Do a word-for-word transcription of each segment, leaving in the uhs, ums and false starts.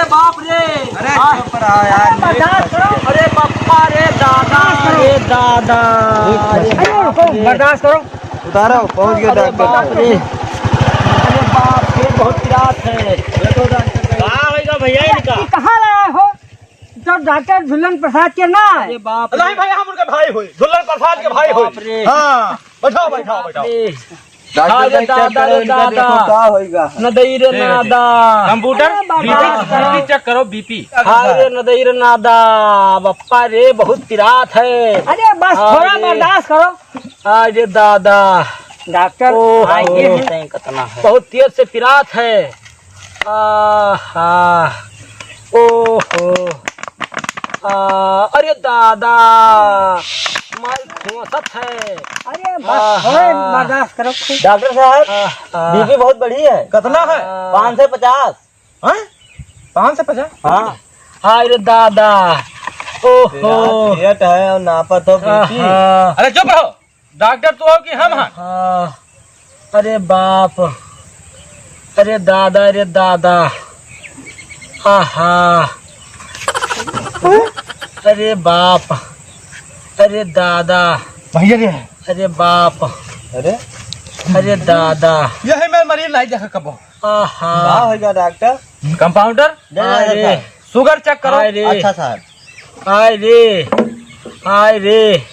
बाप रे। अरे हाँ। चुप रहा यार, अरे बर्दाश्त करो। अरे बप्पा रे दादा, बर्दाश्त करो। रे दादा। अरे अरे बाप रे। बर्दाश्त करो। उतारो, पहुंच गया अरे डॉक्टर। बाप रे। अरे बाप रे, बहुत पिरात है। का होइगा भैया इनका? ये कहाँ लाया हो? जब डॉक्टर झुल्लन प्रसाद के ना आए। अरे बाप रे। नहीं भैया, हम उनके भाई होई, झुल्लन प्रसाद के भाई होई। बाप रे। हाँ, बैठाओ, बैठाओ, बैठाओ। अरे। डॉक्टर अरे साहब, चेक दादा करो, रे इनका दादा। देखो, का होइगा। नदई रे नादा। कंप्यूटर, अरे बाबा। बीपी, बीपी चेक करो, बीपी। हाय रे नदई रे नादा, बप्पा रे, बहुत पिरात है। अरे बस, हाँ थोड़ा रे। बर्दाश्त करो। हाय रे दादा। डॉक्टर, ओहो। आइए। बहुत तेज से पिरात है। आहा। ओहो। आ, अरे दादा, माई खोसत है। अरे बस, आहा। थोड़ा बर्दाश्त करो। डॉक्टर साहब, आहा। बीपी बहुत बढ़ी है। कितना है? पाँच सौ पचास। हैं? पाँच सौ पचास? हाँ। हाय रे दादा, ओहो। पेट है और नापत हो बीपी। आहा। अरे चुप रहो। डॉक्टर तू हो कि हम हैं? हाँ। अरे बाप, अरे दादा, अरे दादा, आहा, अरे बाप, अरे दादा, भैया रे। अरे बाप, अरे, अरे दादा, ये है मैं मरीज नहीं देखा कबो। आहा। का होइगा डॉक्टर? कंपाउंडर? जय हाय रे। साहब। शुगर चेक करो। हाय रे। अच्छा साहब। हाय रे। हाय रे।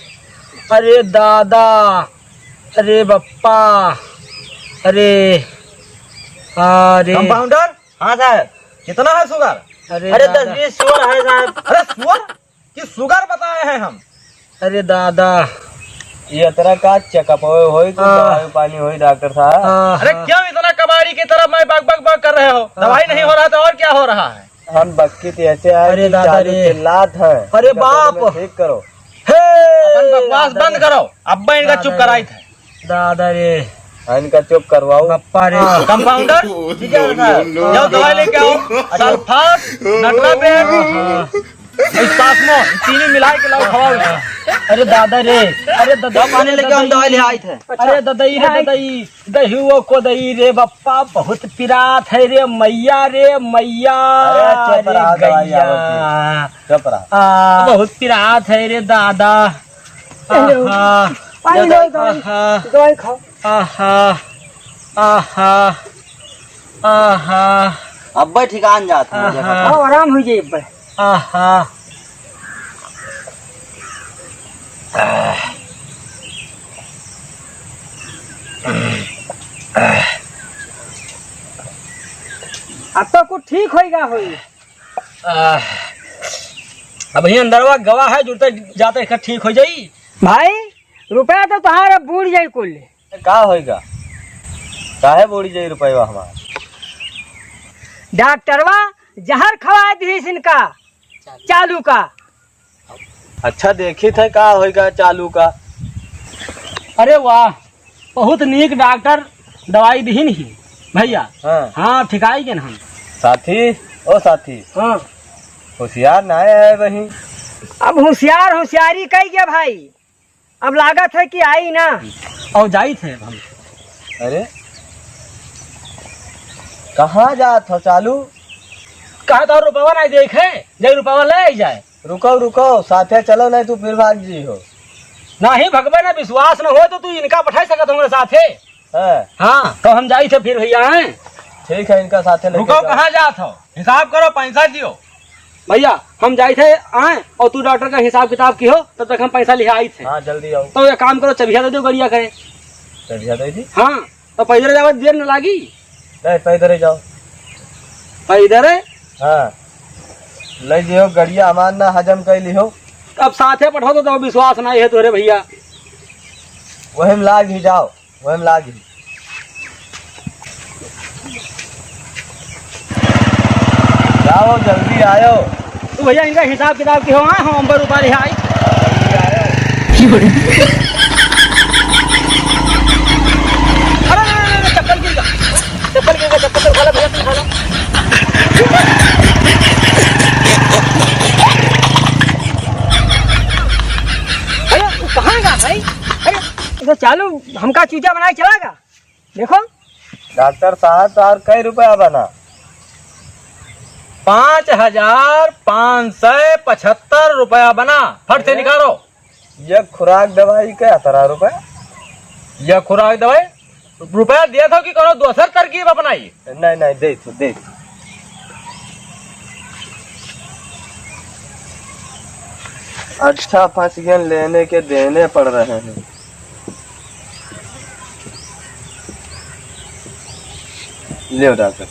अरे दादा। अरे बप्पा। अरे। अरे। कंपाउंडर? हाँ साहब। कितना है शुगर? अरे अरे दादा। दस बीस शुगर है साहब। अरे शुगर? कि शुगर बताए हैं हम। अरे दादा। ये तरह का चेकअप होए होई तो हाँ। दवाई पानी होई डॉक्टर साहब। हाँ, अरे हाँ। क्यों इतना कबाड़ी की तरह मैं बक बक बक कर रहे हो? हाँ, दवाई नहीं हाँ। हो रहा तो और क्या हो रहा है? हम बक्की तो ऐसे है अरे कि दादा चालू रे। चिल्लात है। अरे इनका बाप। पहले ठीक करो। हे अपन बकवास दादा बंद रे। करो। अब मैं इनका दादा चुप रे। कराई था। दादा रे। हाँ, इनका चुप करवाओ। बप्पा रे। हाँ, कंपाउंडर, ठीक है, no, no, no, जाओ, no। दवाई लेके आओ। सल्फास, नटराबेन, हाँ, हाँ। इस पास में, तीनों मिला के लाओ, खवाओ। अरे दादा रे, अरे दादा, दवा पानी लेके हम दवाई ले आए थे। अरे ददई रे, ददई, दहियो को दई रे बप्पा, बहुत पिरात है रे मैया रे मैया। अरे चुप अरे रहा, दवाई गैया। आवत है। चुप रहा। आ, बहुत पिरात है रे दादा। हेलो। आहा। पानी लो, दवाई, आहा। दवाई खाओ। आहा, आहा, आहा। अब्बे ठिकान जात है, आहा। देखा था। हाँ, आराम हो जाए अब्बे। आहा। अब तो कुछ ठीक होइगा होई। आह, अब ही अंदरवा गवा है, जुड़ते जाते एक ठीक हो जाई। भाई, रुपया तो तोहार अब बूड़ जाई कुल। का होइगा? काहे बूड़ी जाई रुपया हमार? डॉक्टरवा जहर खवाए दिहिस इनका, चालू का। अच्छा, देखी थे का होइगा चालू का। अरे वाह, बहुत नीक डॉक्टर दवाई दिहिन ही भैया। हाँ। हाँ, ठिकाई के ना हम। साथी, ओ साथी। हाँ। होशियार ना है वही। अब होशियार, होशियारी कई गया भाई। अब लागत है कि आई ना। और जाई थे हम। अरे, कहाँ जात हो चालू? कहा तो रुपवा नहीं देखे, जब रुपवा ले आई जाए। रुको, रुको, साथे चलो, नहीं तू फिर भाग जी हो। नहीं भगवे ना, विश्वास न हो तो तू इनका पठाई सकत हमरे साथे। हाँ। हाँ, तो हम जाई थे फिर भैया, हैं? ठीक है, इनका साथे लेके रुको, जाओ। कहाँ जात हो? हिसाब करो, पैसा दियो। भैया, हम जाई थे आए और तू डॉक्टर का हिसाब किताब की हो, तब तक हम पैसा लिहा आई थे। हाँ, जल्दी आओ। तो एक काम करो, चबिया दे दो गड़िया करे। चबिया दे दी? हाँ। तो पैदल जावे देर न लागी? नहीं, पैदल ही जाओ। पैदल है? हाँ। ले जियो, गड़िया हमार ना हजम कर लिहो। अब साथे पठाओ तो, तो विश्वास नहीं है तोरे भैया। वही में लाग ही जाओ, वही में लाग ही। जाओ, जल्दी आयो। तू भैया इनका हिसाब किताब की हो, हाँ, हम अंबर ऊपर ही आई। अरे, अरे, अरे, चप्पल गिर गया, चप्पल गिर गया, चप्पल उठा लो भैया, तुम उठा लो। अरे, तू कहाँ गया भाई? अरे, ये तो चालू हमका चूजा बनाए चला गया। देखो। डॉक्टर साहब, तोहार कई रुपया बना? पाँच हजार पाँच सौ पचहत्तर रुपया बना, फट से अरे। निकालो। ये खुराक दवाई के अतरा रुपया? ये खुराक दवाई रुपया दिया था कि कोनो दोसर तरकीब अपनाई? नहीं, नहीं, दे तो, दे। अच्छा फंस गए, लेने के देने पड़ रहे हैं। ले डॉक्टर।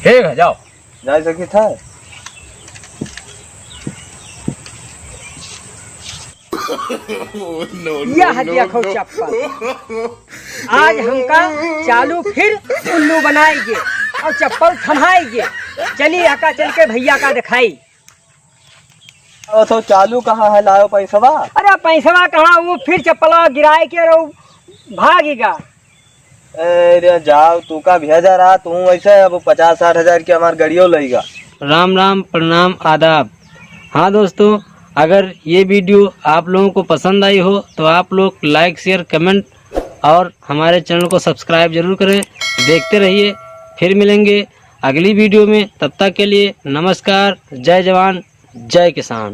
ठीक है, जाओ। जाए सकी था। यह देखो चप्पल, आज हमका चालू फिर उल्लू बनाएगे और चप्पल थमाएगे। चली आका चल के भैया का दिखाई। ओ तो चालू कहाँ है, लायो पैसवा? अरे पैसवा कहाँ, वो फिर चप्पलवा गिराए के और भागेगा। अरे जाओ, तू का भेजा रहा, तू ऐसे अब पचास साठ हजार की हमार गड़ियो लेगा। राम राम, प्रणाम, आदाब। हाँ दोस्तों, अगर ये वीडियो आप लोगों को पसंद आई हो तो आप लोग लाइक, शेयर, कमेंट और हमारे चैनल को सब्सक्राइब जरूर करें। देखते रहिए, फिर मिलेंगे अगली वीडियो में। तब तक के लिए नमस्कार, जय जवान, जय किसान।